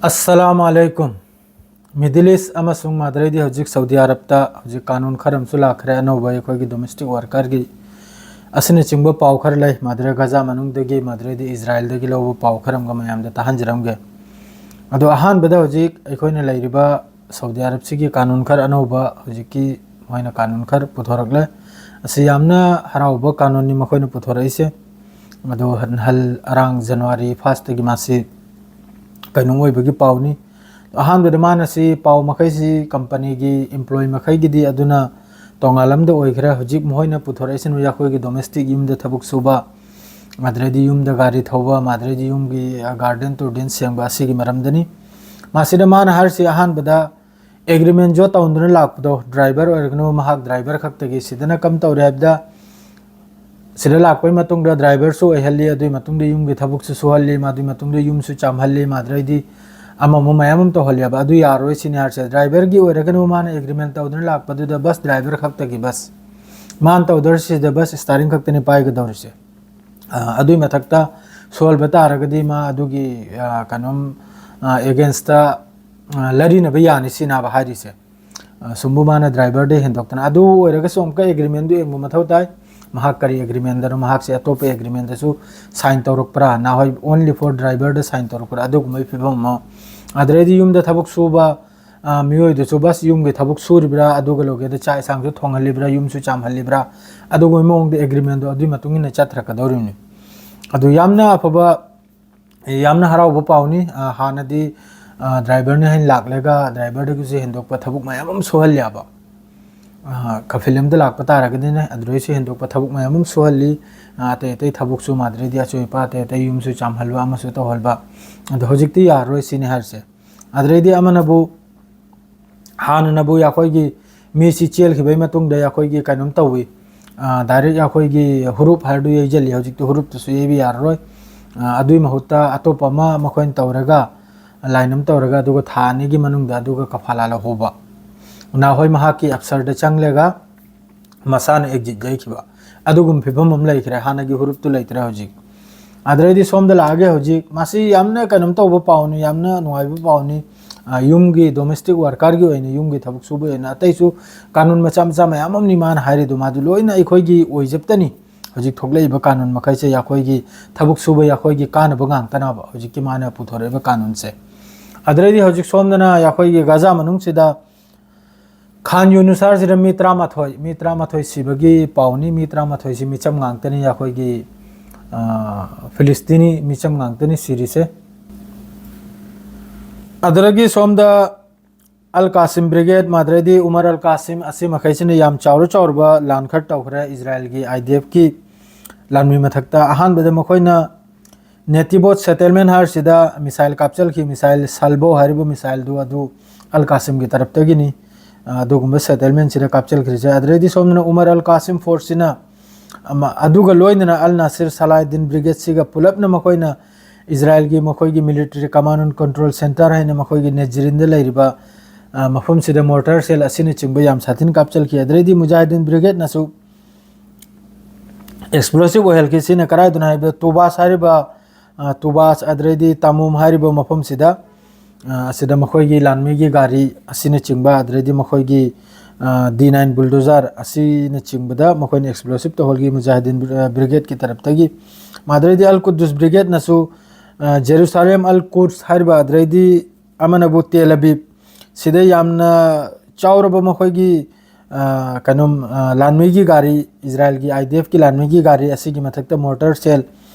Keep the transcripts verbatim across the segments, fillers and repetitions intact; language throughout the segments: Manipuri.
ꯑꯁꯂꯥꯃꯨ ꯑꯂꯩꯀꯨꯝ꯫ Middle East ꯑꯃꯁꯨꯡ ꯃꯗꯨꯗꯩꯗꯤ ꯍꯧꯖꯤꯛ ꯁꯥꯎꯗꯤ ꯑꯔꯕꯇ ꯍꯧꯖꯤꯛ ꯀꯥꯅꯨꯟ ꯈꯔ ꯑꯃꯁꯨ ꯂꯥꯛꯈ꯭ꯔꯦ, ꯑꯅꯧꯕ ꯑꯩꯈꯣꯏꯒꯤ domestic workerꯒꯤ ꯑꯁꯤꯅꯆꯤꯡꯕ ꯄꯥꯎ ꯈꯔ ꯂꯩ꯫ ꯃꯗꯨꯗ ꯒꯖꯥ ꯃꯅꯨꯡꯗꯒꯤ, ꯃꯗꯨꯗꯩꯗꯤ ꯏꯖꯔꯥꯏꯜꯗꯒꯤ ꯂꯧꯕ ꯄꯥꯎ ꯈꯔ ꯑꯃꯒ ꯃꯌꯥꯝꯗ ꯇꯥꯍꯟꯖꯔꯝꯒꯦ꯫ ꯑꯗꯣ ꯑꯍꯥꯟꯕꯗ ꯍꯧꯖꯤꯛ ꯑꯩꯈꯣꯏꯅ ꯂꯩꯔꯤꯕ ꯁꯥꯎꯗꯤ ꯑꯔꯕꯁꯤꯒꯤ ꯀꯥꯅꯨꯟ ꯈꯔ ꯑꯅꯧꯕ ꯍꯧꯖꯤꯛꯀꯤ ꯃꯣꯏꯅ ꯀꯥꯅꯨꯟ ꯈꯔ ꯄꯨꯊꯣꯔꯛꯂꯦ꯫ ꯑꯁꯤ ꯌꯥꯝꯅ ꯍꯔꯥꯎꯕ ꯀꯥꯅꯨꯟꯅꯤ ꯃꯈꯣꯏꯅ ꯄꯨꯊꯣꯔꯛꯏꯁꯦ꯫ ꯑꯗꯣ ꯍꯜ ꯑꯔꯥꯡ ꯖꯅꯋꯥꯔꯤ firstꯇꯒꯤ ꯃꯥꯁꯤ ꯀꯩꯅꯣ ꯑꯣꯏꯕꯒꯤ ꯄꯥꯎꯅꯤ꯫ ꯑꯍꯥꯟꯕꯗ ꯃꯥꯅ ꯁꯤ ꯄꯥꯎ ꯃꯈꯩꯁꯤ companyꯒꯤ employee ꯃꯈꯩꯒꯤꯗꯤ ꯑꯗꯨꯅ ꯇꯣꯉꯥꯟ ꯑꯃꯗ ꯑꯣꯏꯈ꯭ꯔꯦ꯫ ꯍꯧꯖꯤꯛ ꯃꯈꯣꯏꯅ ꯄꯨꯊꯣꯔꯛꯏꯁꯤꯅ ꯑꯩꯈꯣꯏꯒꯤ domestic ꯌꯨꯝꯗ ꯊꯕꯛ ꯁꯨꯕ, ꯃꯗꯨꯗꯩꯗꯤ ꯌꯨꯝꯗ ꯒꯥꯔꯤ ꯊꯧꯕ, ꯃꯗꯨꯗꯩꯗꯤ ꯌꯨꯝꯒꯤ, ꯑ, garden ꯇꯨꯔꯗꯦꯟ ꯁꯦꯡꯕ ꯑꯁꯤꯒꯤ ꯃꯔꯝꯗꯅꯤ꯫ ꯃꯁꯤꯗ ꯃꯥꯅ ꯍꯥꯏꯔꯤꯁꯤ ꯑꯍꯥꯟꯕꯗ agreement ꯖꯣ ꯇꯧꯗꯨꯅ ꯂꯥꯛꯄꯗꯣ, driver ꯑꯣꯏꯔꯒꯅꯨ, ꯃꯍꯥꯛ driver ꯈꯛꯇꯒꯤ ꯁꯤꯗꯅ ꯀꯝ ꯇꯧꯔꯦ ꯍꯥꯏꯕꯗ, ꯁꯤꯗ ꯂꯥꯛꯄꯒꯤ ꯃꯇꯨꯡꯗ driverꯁꯨ ꯑꯣꯏꯍꯜꯂꯤ, ꯑꯗꯨꯒꯤ ꯃꯇꯨꯡꯗ ꯌꯨꯝꯒꯤ ꯊꯕꯛꯁꯨ ꯁꯨꯍꯜꯂꯤ, ꯃꯗꯨꯒꯤ ꯃꯇꯨꯡꯗ ꯌꯨꯝꯁꯨ ꯆꯥꯝꯍꯜꯂꯤ, ꯃꯗꯨꯗꯩꯗꯤ ꯑꯃ ꯑꯃ ꯃꯌꯥꯝ ꯑꯃ ꯇꯧꯍꯜꯂꯦꯕ꯫ ꯑꯗꯨ ꯌꯥꯔꯣꯏ ꯁꯤꯅꯤ ꯍꯥꯏꯔꯤꯁꯦ꯫ Driverꯒꯤ ꯑꯣꯏꯔꯒꯅꯨ, ꯃꯥꯅ agreement ꯇꯧꯗꯨꯅ ꯂꯥꯛꯄꯗꯨꯗ bus driver ꯈꯛꯇꯒꯤ bus꯫ ꯃꯥꯅ ꯇꯧꯗꯣꯔꯤꯁꯤꯗ bus steering ꯈꯛꯇꯅꯤ ꯄꯥꯏꯒꯗꯧꯔꯤꯁꯦ꯫ ꯑ, ꯑꯗꯨꯒꯤ ꯃꯊꯛꯇ ꯁꯣꯜꯕ ꯇꯥꯔꯒꯗꯤ ꯃꯥ ꯑꯗꯨꯒꯤ, ꯑ, ꯀꯩꯅꯣꯝ, ꯑ, againstꯇ, ꯑ, ꯂꯥꯔꯤꯅꯕ ꯌꯥꯅꯤ ꯁꯤꯅꯦꯕ ꯍꯥꯏꯔꯤꯁꯦ꯫ ꯑ, ꯁꯨꯝꯕꯨ ꯃꯥꯅ driverꯗ ꯍꯦꯟꯗꯣꯛꯇꯅ꯫ ꯑꯗꯨ ꯑꯣꯏꯔꯒꯁꯨ ꯑꯃꯨꯛꯀ agreementꯗꯨ ꯌꯦꯡꯕ ꯃꯊꯧ ꯇꯥꯏ꯫ ꯃꯍꯥꯛ ꯀꯔꯤ agreementꯗꯅꯣ, ꯃꯍꯥꯛꯁꯦ ꯑꯇꯣꯞꯄ agreementꯗꯁꯨ sign ꯇꯧꯔꯛꯄ꯭ꯔꯥ, ꯅꯍꯥꯟꯋꯥꯏ only for driverꯗ sign ꯇꯧꯔꯛꯄ꯭ꯔꯥ, ꯑꯗꯨꯒꯨꯝꯕꯒꯤ ꯐꯤꯕꯝ ꯑꯃ꯫ ꯑꯗꯨꯗꯩꯗꯤ ꯌꯨꯝꯗ ꯊꯕꯛ ꯁꯨꯕ, ꯑ, ꯃꯤꯑꯣꯏꯗꯁꯨ bus ꯌꯨꯝꯒꯤ ꯊꯕꯛ ꯁꯨꯔꯤꯕ꯭ꯔꯥ, ꯑꯗꯨꯒ ꯂꯣꯏꯒꯦꯗ ꯆꯥꯛ ꯏꯟꯁꯥꯡꯁꯨ ꯊꯣꯡꯍꯜꯂꯤꯕ꯭ꯔꯥ, ꯌꯨꯝꯁꯨ ꯆꯥꯝꯍꯜꯂꯤꯕ꯭ꯔꯥ, ꯑꯗꯨꯒꯨꯝꯕꯒꯤ ꯃꯑꯣꯡꯗ agreementꯗꯣ ꯑꯗꯨꯒꯤ ꯃꯇꯨꯡ ꯏꯟꯅ ꯆꯠꯊꯔꯛꯀꯗꯧꯔꯤꯕꯅꯤ꯫ ꯑꯗꯨ ꯌꯥꯝꯅ ꯑꯐꯕ, ꯌꯥꯝꯅ ꯍꯔꯥꯎꯕ ꯄꯥꯎꯅꯤ꯫ ꯑ, ꯍꯥꯟꯅꯗꯤ, ꯑ, driverꯅ ꯍꯦꯟꯅ ꯂꯥꯛꯂꯒ driverꯗꯒꯤꯁꯨ ꯍꯦꯟꯗꯣꯛꯄ ꯊꯕꯛ ꯃꯌꯥꯝ ꯑꯃ ꯁꯨꯍꯜꯂꯦꯕ꯫ ꯑ, ꯀꯐꯤꯜ ꯑꯃꯗ ꯂꯥꯛꯄ ꯇꯥꯔꯒꯗꯤꯅꯦ, ꯑꯗꯨꯗꯩꯁꯨ ꯍꯦꯟꯗꯣꯛꯄ ꯊꯕꯛ ꯃꯌꯥꯝ ꯑꯃ ꯁꯨꯍꯜꯂꯤ꯫ ꯑ, ꯑꯇꯩ ꯑꯇꯩ ꯊꯕꯛꯁꯨ ꯃꯗꯨꯗꯩꯗꯤ ꯑꯆꯣꯏ ꯑꯄꯥ ꯑꯇꯩ ꯑꯇꯩ ꯌꯨꯝꯁꯨ ꯆꯥꯝꯍꯜꯕ ꯑꯃꯁꯨ ꯇꯧꯍꯜꯕ꯫ ꯑꯗꯣ ꯍꯧꯖꯤꯛꯇꯤ ꯌꯥꯔꯔꯣꯏ ꯁꯤꯅꯤ ꯍꯥꯏꯔꯤꯁꯦ꯫ ꯑꯗꯨꯗꯩꯗꯤ ꯑꯃꯅꯕꯨ, ꯍꯥꯟꯅꯅꯕꯨ ꯑꯩꯈꯣꯏꯒꯤ ꯃꯤꯁꯤ ꯆꯦꯜꯈꯤꯕꯒꯤ ꯃꯇꯨꯡꯗ ꯑꯩꯈꯣꯏꯒꯤ ꯀꯩꯅꯣꯝ ꯇꯧꯏ, ꯑ, direct ꯑꯩꯈꯣꯏꯒꯤ ꯍꯨꯔꯨꯞ ꯍꯥꯏꯔꯗꯨ ꯌꯩꯁꯤꯜꯂꯤ, ꯍꯧꯖꯤꯛꯇꯤ ꯍꯨꯔꯨꯞꯇꯨꯁꯨ ꯌꯩꯕ ꯌꯥꯔꯔꯣꯏ꯫ ꯑ, ꯑꯗꯨꯒꯤ ꯃꯍꯨꯠꯇ ꯑꯇꯣꯞꯄ ꯑꯃ ꯃꯈꯣꯏꯅ ꯇꯧꯔꯒ, line ꯑꯃ ꯇꯧꯔꯒ, ꯑꯗꯨꯒ ꯊꯥ ꯑꯅꯤꯒꯤ ꯃꯅꯨꯡꯗ ꯑꯗꯨꯒ ꯀꯐꯥꯂꯥ ꯂꯧꯍꯧꯕ꯫ ꯅꯍꯥꯟꯋꯥꯏ ꯃꯍꯥꯛꯀꯤ ꯑꯞꯁꯔꯗ ꯆꯪꯂꯒ ꯃꯁꯥꯅ exit ꯌꯩꯈꯤꯕ ꯑꯗꯨꯒꯨꯝꯕ ꯐꯤꯕꯝ ꯑꯃ ꯂꯩꯈ꯭ꯔꯦ, ꯍꯥꯟꯅꯒꯤ ꯍꯨꯔꯨꯞꯇꯨ ꯂꯩꯇ꯭ꯔꯦ ꯍꯧꯖꯤꯛ꯫ ꯑꯗꯩꯗꯤ ꯁꯣꯝꯗ ꯂꯥꯛꯑꯒꯦ ꯍꯧꯖꯤꯛ꯫ ꯃꯁꯤ ꯌꯥꯝꯅ ꯀꯩꯅꯣꯝ ꯇꯧꯕ ꯄꯥꯎꯅꯤ, ꯌꯥꯝꯅ ꯅꯨꯡꯉꯥꯏꯕ ꯄꯥꯎꯅꯤ꯫ ꯑ, ꯌꯨꯝꯒꯤ domestic workerꯒꯤ ꯑꯣꯏꯅ, ꯌꯨꯝꯒꯤ ꯊꯕꯛ ꯁꯨꯕꯒꯤ ꯑꯣꯏꯅ, ꯑꯇꯩꯁꯨ ꯀꯥꯅꯨꯟ ꯃꯆꯥ ꯃꯆꯥ ꯃꯌꯥꯝ ꯑꯃꯅꯤ ꯃꯥꯅ ꯍꯥꯏꯔꯤꯗꯣ, ꯃꯥꯗꯨ ꯂꯣꯏꯅ ꯑꯩꯈꯣꯏꯒꯤ ꯑꯣꯏꯖꯕꯇꯅꯤ꯫ ꯍꯧꯖꯤꯛ ꯊꯣꯛꯂꯛꯏꯕ ꯀꯥꯅꯨꯟ ꯃꯈꯩꯁꯦ ꯑꯩꯈꯣꯏꯒꯤ ꯊꯕꯛ ꯁꯨꯕ, ꯑꯩꯈꯣꯏꯒꯤ ꯀꯥꯟꯅꯕ ꯉꯥꯛꯇꯅꯕ ꯍꯧꯖꯤꯛꯀꯤ ꯃꯥꯅ ꯄꯨꯊꯣꯔꯛꯏꯕ ꯀꯥꯅꯨꯟꯁꯦ꯫ ꯑꯗꯨꯗꯩꯗꯤ ꯍꯧꯖꯤꯛ ꯁꯣꯝꯗꯅ ꯑꯩꯈꯣꯏꯒꯤ ꯒꯖꯥ ꯃꯅꯨꯡꯁꯤꯗ ꯈꯥꯟ ꯌꯨꯅꯨꯁ ꯍꯥꯏꯔꯤꯁꯤꯗ ꯃꯤ ꯇꯔꯥꯃꯥꯊꯣꯏ, ꯃꯤ ꯇꯔꯥꯃꯥꯊꯣꯏ ꯁꯤꯕꯒꯤ ꯄꯥꯎꯅꯤ꯫ ꯃꯤ ꯇꯔꯥꯃꯥꯊꯣꯏꯁꯤ ꯃꯤꯆꯝ ꯉꯥꯛꯇꯅꯤ, ꯑꯩꯈꯣꯏꯒꯤ, ꯑ, ꯐꯤꯂꯤꯁꯇꯤꯅꯤ ꯃꯤꯆꯝ ꯉꯥꯛꯇꯅꯤ ꯁꯤꯔꯤꯁꯦ꯫ ꯑꯗꯨꯗꯒꯤ ꯁꯣꯝꯗ ꯑꯜ ꯀꯥꯁꯤꯝ ꯕ꯭ꯔꯤꯒꯦꯗ, ꯃꯥꯗ꯭ꯔꯦꯗꯤ ꯎꯃꯔ ꯑꯜ ꯀꯥꯁꯤꯝ, ꯑꯁꯤ ꯃꯈꯩꯁꯤꯅ ꯌꯥꯝ ꯆꯥꯎꯔ ꯆꯥꯎꯔꯕ ꯂꯥꯟ ꯈꯔ ꯇꯧꯈ꯭ꯔꯦ ꯏꯖꯔꯥꯏꯜꯒꯤ IDFꯀꯤ ꯂꯥꯟꯃꯤ ꯃꯊꯛꯇ꯫ ꯑꯍꯥꯟꯕꯗ ꯃꯈꯣꯏꯅ ꯅꯦꯇꯤꯕꯣꯠ ꯁꯦꯇꯜꯃꯦꯟ ꯍꯥꯏꯔꯤꯁꯤꯗ ꯃꯤꯁꯥꯏꯜ ꯀꯥꯞꯆꯜꯈꯤ꯫ ꯃꯤꯁꯥꯏꯜ ꯁꯜꯕꯣ ꯍꯥꯏꯔꯤꯕ ꯃꯤꯁꯥꯏꯜꯗꯨ ꯑꯗꯨ ꯑꯜ ꯀꯥꯁꯤꯝꯒꯤ ꯇꯔꯞꯇꯒꯤꯅꯤ꯫ ꯑ, ꯑꯗꯨꯒꯨꯝꯕ ꯁꯦꯇꯜꯃꯦꯟꯁꯤꯗ ꯀꯥꯞꯆꯜꯈ꯭ꯔꯤꯁꯦ꯫ ꯑꯗꯨꯗꯩꯗꯤ ꯁꯣꯝꯗꯅ ꯎꯃꯔ ꯑꯜ ꯀꯥꯁꯤꯝ ꯐꯣꯔꯁꯁꯤꯅ, ꯑꯃ, ꯑꯗꯨꯒ ꯂꯣꯏꯅꯅ ꯑꯜ ꯅꯥꯁꯤꯔ ꯁꯂꯥꯍꯗꯤꯟ ꯕ꯭ꯔꯤꯒꯦꯗꯁꯤꯒ ꯄꯨꯂꯞꯅ ꯃꯈꯣꯏꯅ ꯏꯖꯔꯥꯏꯜꯒꯤ ꯃꯈꯣꯏꯒꯤ military command and control centre ꯍꯥꯏꯅ ꯃꯈꯣꯏꯒꯤ ꯅꯦꯖꯔꯤꯟꯗ ꯂꯩꯔꯤꯕ, ꯑ, ꯃꯐꯝꯁꯤꯗ mortar shell ꯑꯁꯤꯅꯆꯤꯡꯕ ꯌꯥꯝ ꯁꯥꯊꯤꯅ ꯀꯥꯞꯆꯜꯈꯤ꯫ ꯑꯗꯨꯗꯩꯗꯤ ꯃꯨꯖꯥꯍꯤꯗꯤꯟ ꯕ꯭ꯔꯤꯒꯦꯗꯅꯁꯨ explosive ꯑꯣꯏꯍꯜꯈꯤ꯫ ꯁꯤꯅ ꯀꯗꯥꯏꯗꯅꯣ ꯍꯥꯏꯕꯗ ꯇꯨꯕꯥꯁ ꯍꯥꯏꯔꯤꯕ, ꯑ, ꯇꯨꯕꯥꯁ ꯑꯗꯨꯗꯩꯗꯤ ꯇꯥꯃꯨꯝ ꯍꯥꯏꯔꯤꯕ ꯃꯐꯝꯁꯤꯗ, ꯑ, ꯑꯁꯤꯗ ꯃꯈꯣꯏꯒꯤ ꯂꯥꯟꯃꯤꯒꯤ ꯒꯥꯔꯤ ꯑꯁꯤꯅꯆꯤꯡꯕ, ꯑꯗꯨꯗꯩꯗꯤ ꯃꯈꯣꯏꯒꯤ, ꯑ, D nine bulldozer ꯑꯁꯤꯅꯆꯤꯡꯕꯗ ꯃꯈꯣꯏꯅ explosive ꯇꯧꯍꯜꯈꯤ ꯃꯨꯖꯥꯍꯤꯗꯤꯟ ꯕ꯭ꯔꯤ-, ꯑ, ꯕ꯭ꯔꯤꯒꯦꯗꯀꯤ ꯇꯔꯞꯇꯒꯤ꯫ ꯃꯥꯗꯨꯗꯩꯗꯤ ꯑꯜ ꯀꯨꯗꯨꯁ ꯕ꯭ꯔꯤꯒꯦꯗꯅꯁꯨ, ꯑ, ꯖꯦꯔꯨꯁꯥꯂꯦꯝ ꯑꯜ ꯀꯨꯗꯁ ꯍꯥꯏꯔꯤꯕ, ꯑꯗꯨꯗꯩꯗꯤ ꯑꯃꯅꯕꯨ ꯇꯦꯜ ꯑꯕꯤꯕ, ꯁꯤꯗ ꯌꯥꯝꯅ ꯆꯥꯎꯔꯕ ꯃꯈꯣꯏꯒꯤ, ꯑ, ꯀꯩꯅꯣ, ꯑ, ꯂꯥꯟꯃꯤꯒꯤ ꯒꯥꯔꯤ, ꯏꯖꯔꯥꯏꯜꯒꯤ IDFꯀꯤ ꯂꯥꯟꯃꯤꯒꯤ ꯒꯥꯔꯤ ꯑꯁꯤꯒꯤ ꯃꯊꯛꯇ mortar shell,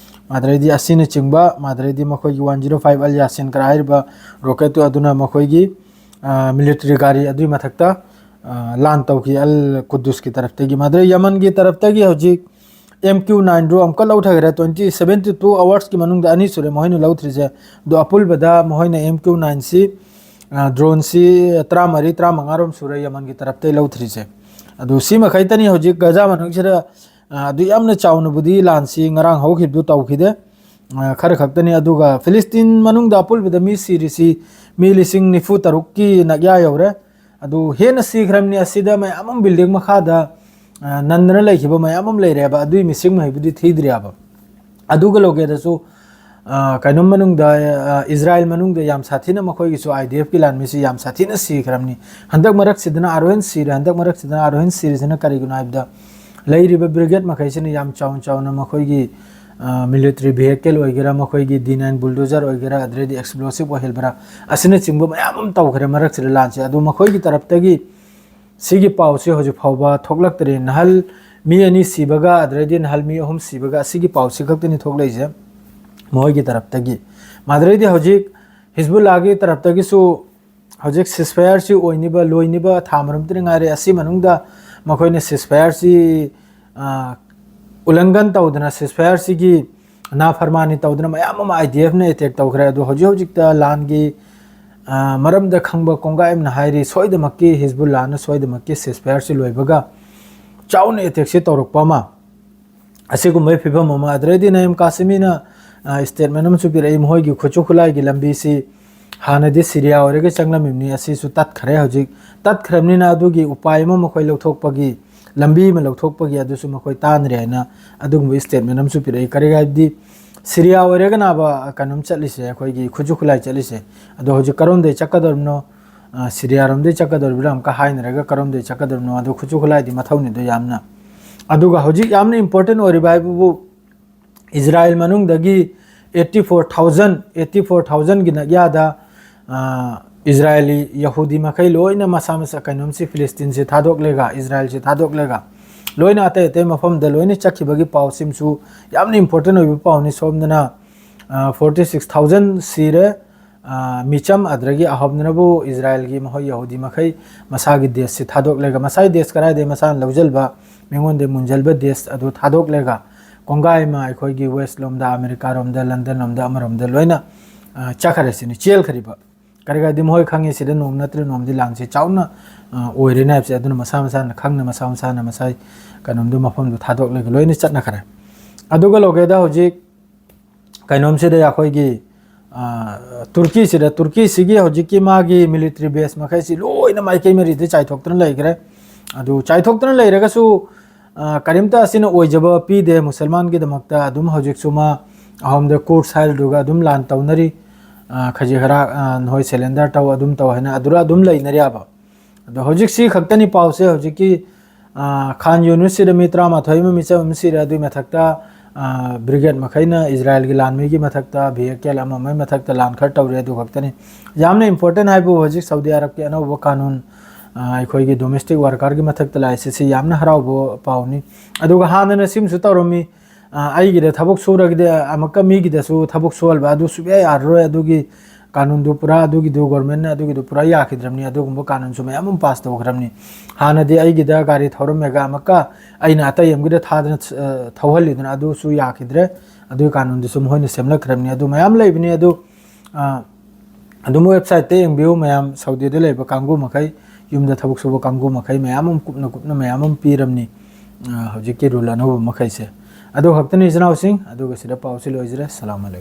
ꯃꯥꯗꯨꯗꯩꯗꯤ ꯑꯁꯤꯅꯆꯤꯡꯕ, ꯃꯥꯗꯨꯗꯩꯗꯤ ꯃꯈꯣꯏꯒꯤ one zero five ꯑꯜ ꯌꯥꯁꯤꯟ ꯀꯔꯥ ꯍꯥꯏꯔꯤꯕ rocketꯇꯨ ꯑꯗꯨꯅ ꯃꯈꯣꯏꯒꯤ, ꯑ, military ꯒꯥꯔꯤ ꯑꯗꯨꯒꯤ ꯃꯊꯛꯇ, ꯑ, ꯂꯥꯟ ꯇꯧꯈꯤ ꯑꯜ ꯀꯨꯗꯨꯁꯀꯤ ꯇꯔꯞꯇꯒꯤ꯫ ꯃꯥꯗꯨꯗꯩ ꯌꯃꯟꯒꯤ ꯇꯔꯞꯇꯒꯤ ꯍꯧꯖꯤꯛ M Q nineꯗꯨ ꯑꯃꯨꯛꯀ ꯂꯧꯊꯈ꯭ꯔꯦ꯫ Twenty, seventy two hoursꯀꯤ ꯃꯅꯨꯡꯗ ꯑꯅꯤ ꯁꯨꯔꯦ ꯃꯈꯣꯏꯅ ꯂꯧꯊ꯭ꯔꯤꯁꯦ꯫ ꯑꯗꯣ ꯑꯄꯨꯟꯕꯗ ꯃꯈꯣꯏꯅ MQ nineꯁꯤ, ꯑ, droneꯁꯤ ꯇꯔꯥꯃꯔꯤ, ꯇꯔꯥꯃꯉꯥꯔꯣꯝ ꯁꯨꯔꯦ ꯌꯃꯟꯒꯤ ꯇꯔꯞꯇꯒꯤ ꯂꯧꯊ꯭ꯔꯤꯁꯦ꯫ ꯑꯗꯨ ꯁꯤ ꯃꯈꯩꯇꯅꯤ ꯍꯧꯖꯤꯛ ꯒꯖꯥ ꯃꯅꯨꯡꯁꯤꯗ, ꯑ, ꯑꯗꯨ ꯌꯥꯝꯅ ꯆꯥꯎꯅꯕꯨꯗꯤ ꯂꯥꯟꯁꯤ ꯉꯔꯥꯡ ꯍꯧꯈꯤꯕꯗꯨ ꯇꯧꯈꯤꯗꯦ꯫ ꯑ, ꯈꯔ ꯈꯛꯇꯅꯤ꯫ ꯑꯗꯨꯒ ꯐꯤꯂꯤꯁꯇꯤꯟ ꯃꯅꯨꯡꯗ ꯑꯄꯨꯟꯕꯗ ꯃꯤ ꯁꯤꯔꯤꯁꯤ ꯃꯤ ꯂꯤꯁꯤꯡ ꯅꯤꯐꯨ ꯇꯔꯨꯛꯀꯤ ꯅꯛꯌꯥ ꯌꯧꯔꯦ꯫ ꯑꯗꯨ ꯍꯦꯟꯅ ꯁꯤꯈ꯭ꯔꯕꯅꯤ꯫ ꯑꯁꯤꯗ ꯃꯌꯥꯝ ꯑꯃ building ꯃꯈꯥꯗ, ꯑ, ꯅꯟꯗꯅ ꯂꯩꯈꯤꯕ ꯃꯌꯥꯝ ꯑꯃ ꯂꯩꯔꯦꯕ꯫ ꯑꯗꯨꯒꯤ ꯃꯁꯤꯡ ꯃꯈꯩꯕꯨꯗꯤ ꯊꯤꯗ꯭ꯔꯤꯑꯕ꯫ ꯑꯗꯨꯒ ꯂꯧꯒꯦꯗꯁꯨ, ꯑ, ꯀꯩꯅꯣꯝ ꯃꯅꯨꯡꯗ, ꯑ, ꯏꯖꯔꯥꯏꯜ ꯃꯅꯨꯡꯗ ꯌꯥꯝ ꯁꯥꯊꯤꯅ ꯃꯈꯣꯏꯒꯤꯁꯨ IDF ꯀꯤ ꯂꯥꯟꯃꯤꯁꯤ ꯌꯥꯝ ꯁꯥꯊꯤꯅ ꯁꯤꯈ꯭ꯔꯕꯅꯤ꯫ ꯍꯟꯗꯛ ꯃꯔꯛꯁꯤꯗꯅ ꯑꯥꯔ ꯑꯣ ꯑꯦꯟ ꯁꯤꯔꯦ, ꯍꯟꯗꯛ ꯃꯔꯛꯁꯤꯗꯅ ꯑꯥꯔ ꯑꯣ ꯑꯦꯟ ꯁꯤꯔꯤꯁꯤꯅ ꯀꯔꯤꯒꯤꯅꯣ ꯍꯥꯏꯕꯗ, ꯂꯩꯔꯤꯕ ꯕ꯭ꯔꯤꯒꯦꯗ ꯃꯈꯩꯁꯤꯅ ꯌꯥꯝ ꯆꯥꯎꯅ ꯆꯥꯎꯅ ꯃꯈꯣꯏꯒꯤ, ꯑ, military vehicle ꯑꯣꯏꯒꯦꯔꯥ, ꯃꯈꯣꯏꯒꯤ D nine bulldozer ꯑꯣꯏꯒꯦꯔꯥ, ꯑꯗꯨꯗꯩꯗꯤ explosive ꯑꯣꯏꯍꯟꯕ꯭ꯔꯥ, ꯑꯁꯤꯅꯆꯤꯡꯕ ꯃꯌꯥꯝ ꯑꯃ ꯇꯧꯈ꯭ꯔꯦ ꯃꯔꯛꯁꯤꯗ ꯂꯥꯟꯁꯦ꯫ ꯑꯗꯨ ꯃꯈꯣꯏꯒꯤ ꯇꯔꯞꯇꯒꯤ ꯁꯤꯒꯤ ꯄꯥꯎꯁꯤ ꯍꯧꯖꯤꯛ ꯐꯥꯎꯕ ꯊꯣꯛꯂꯛꯇ꯭ꯔꯤ꯫ ꯅꯍꯥꯜ ꯃꯤ ꯑꯅꯤ ꯁꯤꯕꯒ, ꯑꯗꯨꯗꯩꯗꯤ ꯅꯍꯥꯜ ꯃꯤ ꯑꯍꯨꯝ ꯁꯤꯕꯒ, ꯑꯁꯤꯒꯤ ꯄꯥꯎꯁꯤ ꯈꯛꯇꯅꯤ ꯊꯣꯛꯂꯛꯏꯁꯦ ꯃꯈꯣꯏꯒꯤ ꯇꯔꯞꯇꯒꯤ꯫ ꯃꯗꯨꯗꯩꯗꯤ ꯍꯧꯖꯤꯛ ꯍꯤꯖꯕꯨꯜꯂꯥꯒꯤ ꯇꯔꯞꯇꯒꯤꯁꯨ ꯍꯧꯖꯤꯛ ceasefire ꯁꯤ ꯑꯣꯏꯅꯤꯕ, ꯂꯣꯏꯅꯤꯕ ꯊꯥ ꯃꯔꯨꯝꯇꯅꯤ ꯉꯥꯏꯔꯦ꯫ ꯑꯁꯤ ꯃꯅꯨꯡꯗ ꯃꯈꯣꯏꯅ ceasefire ꯁꯤ, ꯑ, ꯎꯜꯂꯪꯘꯟ ꯇꯧꯗꯅ, ceasefire ꯁꯤꯒꯤ ꯅꯥꯐꯔꯃꯥꯅꯤ ꯇꯧꯗꯅ ꯃꯌꯥꯝ ꯑꯃ IDF ꯅ attack ꯇꯧꯈ꯭ꯔꯦ꯫ ꯑꯗꯨ ꯍꯧꯖꯤꯛ ꯍꯧꯖꯤꯛꯇ ꯂꯥꯟꯒꯤ, ꯑ, ꯃꯔꯝꯗ ꯈꯪꯕ ꯀꯣꯡꯒꯥꯏ ꯑꯃꯅ ꯍꯥꯏꯔꯤ, ꯁꯣꯏꯗꯃꯛꯀꯤ ꯍꯤꯖꯕꯨꯜꯂꯥꯅ ꯁꯣꯏꯗꯃꯛꯀꯤ ceasefire ꯁꯤ ꯂꯣꯏꯕꯒ ꯆꯥꯎꯅ attack ꯁꯤ ꯇꯧꯔꯛꯄ ꯑꯃ, ꯑꯁꯤꯒꯨꯝꯕꯒꯤ ꯐꯤꯕꯝ ꯑꯃ꯫ ꯑꯗꯨꯗꯩꯗꯤ ꯅꯌꯤꯝ ꯀꯥꯁꯤꯃꯤꯅ, ꯑ, statement ꯑꯃꯁꯨ ꯄꯤꯔꯛꯏ, ꯃꯈꯣꯏꯒꯤ ꯈꯨꯠꯁꯨ ꯈꯨꯠꯂꯥꯏꯒꯤ ꯂꯝꯕꯤꯁꯤ ꯍꯥꯟꯅꯗꯤ ꯁꯤꯔꯤꯌꯥ ꯑꯣꯏꯔꯒ ꯆꯪꯂꯝꯃꯤꯕꯅꯤ, ꯑꯁꯤꯁꯨ ꯇꯠꯈ꯭ꯔꯦ꯫ ꯍꯧꯖꯤꯛ ꯇꯠꯈ꯭ꯔꯕꯅꯤꯅ ꯑꯗꯨꯒꯤ ꯎꯄꯥꯏ ꯑꯃ ꯃꯈꯣꯏ ꯂꯧꯊꯣꯛꯄꯒꯤ, ꯂꯝꯕꯤ ꯑꯃ ꯂꯧꯊꯣꯛꯄꯒꯤ ꯑꯗꯨꯁꯨ ꯃꯈꯣꯏ ꯇꯥꯟꯅꯔꯦ ꯍꯥꯏꯅ ꯑꯗꯨꯒꯨꯝꯕ statement ꯑꯃꯁꯨ ꯄꯤꯔꯛꯏ꯫ ꯀꯔꯤ ꯍꯥꯏꯕꯗꯤ ꯁꯤꯔꯤꯌꯥ ꯑꯣꯏꯔꯒꯅꯕ ꯀꯩꯅꯣꯝ ꯆꯠꯂꯤꯁꯦ, ꯑꯩꯈꯣꯏꯒꯤ ꯈꯨꯠꯁꯨ ꯈꯨꯠꯂꯥꯏ ꯆꯠꯂꯤꯁꯦ, ꯑꯗꯣ ꯍꯧꯖꯤꯛ ꯀꯔꯣꯝꯗꯩ ꯆꯠꯀꯗꯧꯔꯤꯕꯅꯣ? ꯑ, ꯁꯤꯔꯤꯌꯥꯔꯣꯝꯗꯩ ꯆꯠꯀꯗꯧꯔꯤꯕ꯭ꯔꯥ ꯑꯃꯨꯛꯀ ꯍꯥꯏꯅꯔꯒ ꯀꯔꯣꯝꯗꯩ ꯆꯠꯀꯗꯧꯔꯤꯕꯅꯣ? ꯑꯗꯣ ꯈꯨꯠꯁꯨ ꯈꯨꯠꯂꯥꯏꯗꯤ ꯃꯊꯧꯅꯤꯗꯣ ꯌꯥꯝꯅ꯫ ꯑꯗꯨꯒ ꯍꯧꯖꯤꯛ ꯌꯥꯝꯅ important ꯑꯣꯏꯔꯤꯕ ꯍꯥꯏꯕꯕꯨ ꯏꯖꯔꯥꯏꯜ ꯃꯅꯨꯡꯗꯒꯤ eighty four thousand, eighty four thousand ꯒꯤ ꯅꯛꯌꯥꯗ, ꯑ, ꯏꯖꯔꯥꯏꯂꯤ ꯌꯍꯨꯗꯤ ꯃꯈꯩ ꯂꯣꯏꯅ ꯃꯁꯥ ꯃꯁꯥ ꯀꯩꯅꯣꯝꯁꯤ, ꯐꯤꯂꯤꯁꯇꯤꯟꯁꯤ ꯊꯥꯗꯣꯛꯂꯦꯒ, ꯏꯖꯔꯥꯏꯜꯁꯤ ꯊꯥꯗꯣꯛꯂꯦꯒ, ꯂꯣꯏꯅ ꯑꯇꯩ ꯑꯇꯩ ꯃꯐꯝꯗ ꯂꯣꯏꯅ ꯆꯠꯈꯤꯕꯒꯤ ꯄꯥꯎꯁꯤꯃꯁꯨ ꯌꯥꯝꯅ important ꯑꯣꯏꯕ ꯄꯥꯎꯅꯤ꯫ ꯁꯣꯝꯗꯅ, ꯑ, forty six thousand ꯁꯤꯔꯦ, ꯑ, ꯃꯤꯆꯝ, ꯑꯗꯨꯗꯒꯤ ꯑꯍꯣꯝꯗꯅꯕꯨ ꯏꯖꯔꯥꯏꯜꯒꯤ ꯃꯈꯣꯏ ꯌꯍꯨꯗꯤ ꯃꯈꯩ ꯃꯁꯥꯒꯤ ꯗꯦꯁꯁꯤ ꯊꯥꯗꯣꯛꯂꯦꯒ, ꯃꯁꯥꯒꯤ ꯗꯦꯁ ꯀꯗꯥꯏꯗꯒꯤ ꯃꯁꯥꯅ ꯂꯧꯁꯤꯟꯕ, ꯃꯤꯉꯣꯟꯗꯒꯤ ꯃꯨꯟꯖꯟꯕ ꯗꯦꯁ ꯑꯗꯨ ꯊꯥꯗꯣꯛꯂꯦꯒ, ꯀꯣꯡꯒꯥꯏ ꯑꯃ ꯑꯩꯈꯣꯏꯒꯤ west ꯂꯣꯝꯗ, ꯑꯃꯦꯔꯤꯀꯥꯔꯣꯝꯗ, ꯂꯟꯗꯟ ꯂꯣꯝꯗ, ꯑꯃꯔꯣꯝꯗ ꯂꯣꯏꯅ, ꯑ, ꯆꯠꯈ꯭ꯔꯦ ꯁꯤꯅꯤ, ꯆꯦꯜꯈ꯭ꯔꯤꯕ꯫ ꯀꯔꯤꯒꯤꯗꯤ ꯃꯈꯣꯏ ꯈꯪꯉꯤ ꯁꯤꯗ ꯅꯣꯡꯃ ꯅꯠꯇ꯭ꯔ ꯅꯣꯡꯃꯗꯤ ꯂꯥꯟꯁꯦ ꯆꯥꯎꯅ, ꯑ, ꯑꯣꯏꯔꯦꯅ ꯍꯥꯏꯕꯁꯦ꯫ ꯑꯗꯨꯅ ꯃꯁꯥ ꯃꯁꯥꯅ ꯈꯪꯅ, ꯃꯁꯥ ꯃꯁꯥꯅ ꯃꯁꯥꯒꯤ ꯀꯩꯅꯣꯝꯗꯣ, ꯃꯐꯝꯗꯣ ꯊꯥꯗꯣꯛꯂꯒ ꯂꯣꯏꯅ ꯆꯠꯅꯈ꯭ꯔꯦ꯫ ꯑꯗꯨꯒ ꯂꯧꯒꯦꯗ ꯍꯧꯖꯤꯛ ꯀꯩꯅꯣꯝꯁꯤꯗ ꯑꯩꯈꯣꯏꯒꯤ, ꯑ, ꯇꯨꯔꯀꯤꯁꯤꯗ, ꯇꯨꯔꯀꯤꯁꯤꯒꯤ ꯍꯧꯖꯤꯛꯀꯤ ꯃꯥꯒꯤ military base ꯃꯈꯩꯁꯤ ꯂꯣꯏꯅ ꯃꯥꯏꯀꯩ ꯃꯔꯤꯗ ꯆꯥꯏꯊꯣꯛꯇꯨꯅ ꯂꯩꯈ꯭ꯔꯦ꯫ ꯑꯗꯨ ꯆꯥꯏꯊꯣꯛꯇꯨꯅ ꯂꯩꯔꯒꯁꯨ ꯑ, ꯀꯔꯤꯝꯇ ꯑꯁꯤꯅ ꯑꯣꯏꯖꯕ ꯄꯤꯗꯦ ꯃꯨꯁꯜꯃꯥꯟꯒꯤꯗꯃꯛꯇ꯫ ꯑꯗꯨꯝ ꯍꯧꯖꯤꯛꯁꯨ ꯃꯥ ꯑꯍꯣꯝꯗ ꯀꯨꯔꯁ ꯍꯥꯏꯔꯗꯨꯒ ꯑꯗꯨꯝ ꯂꯥꯟ ꯇꯧꯅꯔꯤ꯫ ꯑ, ꯈꯖꯤꯛ ꯈꯔ, ꯑ, ꯅꯈꯣꯏ ꯁꯔꯦꯟꯗꯔ ꯇꯧ, ꯑꯗꯨꯝ ꯇꯧ ꯍꯥꯏꯅ ꯑꯗꯨꯔ ꯑꯗꯨꯝ ꯂꯩꯅꯔꯤꯕ꯫ ꯑꯗꯣ ꯍꯧꯖꯤꯛꯁꯤ ꯈꯛꯇꯅꯤ ꯄꯥꯎꯁꯦ꯫ ꯍꯧꯖꯤꯛꯀꯤ, ꯑ, ꯈꯥꯟ ꯌꯨꯅꯤꯁꯁꯤꯗ ꯃꯤ ꯇꯔꯥꯃꯥꯊꯣꯏ ꯑꯃ ꯃꯤꯆꯝ ꯑꯃ ꯁꯤꯔꯦ꯫ ꯑꯗꯨꯒꯤ ꯃꯊꯛꯇ, ꯑ, ꯕ꯭ꯔꯤꯒꯦꯗ ꯃꯈꯩꯅ ꯏꯖꯔꯥꯏꯜꯒꯤ ꯂꯥꯟꯃꯤꯒꯤ ꯃꯊꯛꯇ, ꯚꯤ ꯑꯦ ꯀꯦ ꯑꯦꯜ ꯑꯃ ꯑꯃꯒꯤ ꯃꯊꯛꯇ ꯂꯥꯟ ꯈꯔ ꯇꯧꯔꯦ꯫ ꯑꯗꯨ ꯈꯛꯇꯅꯤ꯫ ꯌꯥꯝꯅ ꯏꯝꯄꯣꯔꯇꯦꯟ ꯍꯥꯏꯕꯨ ꯍꯧꯖꯤꯛ ꯁꯥꯎꯗꯤ ꯑꯔꯕꯀꯤ ꯑꯅꯧꯕ ꯀꯥꯅꯨꯟ, ꯑ, ꯑꯩꯈꯣꯏꯒꯤ ꯗꯣꯃꯦꯁꯇꯤꯛ ꯋꯥꯔꯀꯔꯒꯤ ꯃꯊꯛꯇ ꯂꯥꯛꯏꯁꯦ, ꯁꯤ ꯌꯥꯝꯅ ꯍꯔꯥꯎꯕ ꯄꯥꯎꯅꯤ꯫ ꯑꯗꯨꯒ ꯍꯥꯟꯅꯅ ꯁꯤꯃꯁꯨ ꯇꯧꯔꯝꯃꯤ, ꯑ, ꯑꯩꯒꯤꯗ ꯊꯕꯛ ꯁꯨꯔꯒꯗꯤ ꯑꯃꯨꯛꯀ ꯃꯤꯒꯤꯗꯁꯨ ꯊꯕꯛ ꯁꯨꯍꯟꯕ, ꯑꯗꯨ ꯁꯨꯡꯌꯥ ꯌꯥꯔꯔꯣꯏ꯫ ꯑꯗꯨꯒꯤ ꯀꯥꯅꯨꯟꯗꯨ ꯄꯨꯔꯥ, ꯑꯗꯨꯒꯤꯗꯨ ꯒꯣꯔꯃꯦꯟꯅ ꯑꯗꯨꯒꯤꯗꯨ ꯄꯨꯔꯥ ꯌꯥꯈꯤꯗ꯭ꯔꯕꯅꯤ꯫ ꯑꯗꯨꯒꯨꯝꯕ ꯀꯥꯅꯨꯟꯁꯨ ꯃꯌꯥꯝ ꯑꯃ ꯄꯥꯁ ꯇꯧꯈ꯭ꯔꯕꯅꯤ꯫ ꯍꯥꯟꯅꯗꯤ ꯑꯩꯒꯤꯗ ꯒꯥꯔꯤ ꯊꯧꯔꯝꯃꯒ ꯑꯃꯨꯛꯀ ꯑꯩꯅ ꯑꯇꯩ ꯑꯃꯒꯤꯗ ꯊꯥꯗꯅ, ꯑ, ꯊꯧꯍꯜꯂꯤꯗꯅ, ꯑꯗꯨꯁꯨ ꯌꯥꯈꯤꯗ꯭ꯔꯦ꯫ ꯑꯗꯨꯒꯤ ꯀꯥꯅꯨꯟꯗꯨꯁꯨ ꯃꯈꯣꯏꯅ ꯁꯦꯝꯂꯛꯈ꯭ꯔꯕꯅꯤ꯫ ꯑꯗꯨ ꯃꯌꯥꯝ ꯂꯩꯕꯅꯤ꯫ ꯑꯗꯨ, ꯑ, ꯑꯗꯨꯝ ꯋꯦꯕꯁꯥꯏꯠꯇ ꯌꯦꯡꯕꯤꯌꯨ ꯃꯌꯥꯝ, ꯁꯥꯎꯗꯤꯗ ꯂꯩꯕ ꯀꯥꯡꯕꯨ ꯃꯈꯩ, ꯌꯨꯝꯗ ꯊꯕꯛ ꯁꯨꯕ ꯀꯥꯡꯕꯨ ꯃꯈꯩ ꯃꯌꯥꯝ ꯑꯃ ꯀꯨꯞꯅ ꯀꯨꯞꯅ ꯃꯌꯥꯝ ꯑꯃ ꯄꯤꯔꯝꯅꯤ꯫ ꯑ, ꯍꯧꯖꯤꯛꯀꯤ ꯔꯨꯜ ꯑꯅꯧꯕ ꯃꯈꯩꯁꯦ꯫ ꯑꯗꯨ ꯈꯛꯇꯅꯤ ꯏꯆꯤꯟ ꯏꯅꯥꯎꯁꯤꯡ꯫ ꯑꯗꯨꯒ ꯁꯤꯗ ꯄꯥꯎꯁꯤ ꯂꯣꯏꯖꯔꯦ꯫ ꯁꯂꯥꯝ ꯑꯂꯩꯀꯨꯝ꯫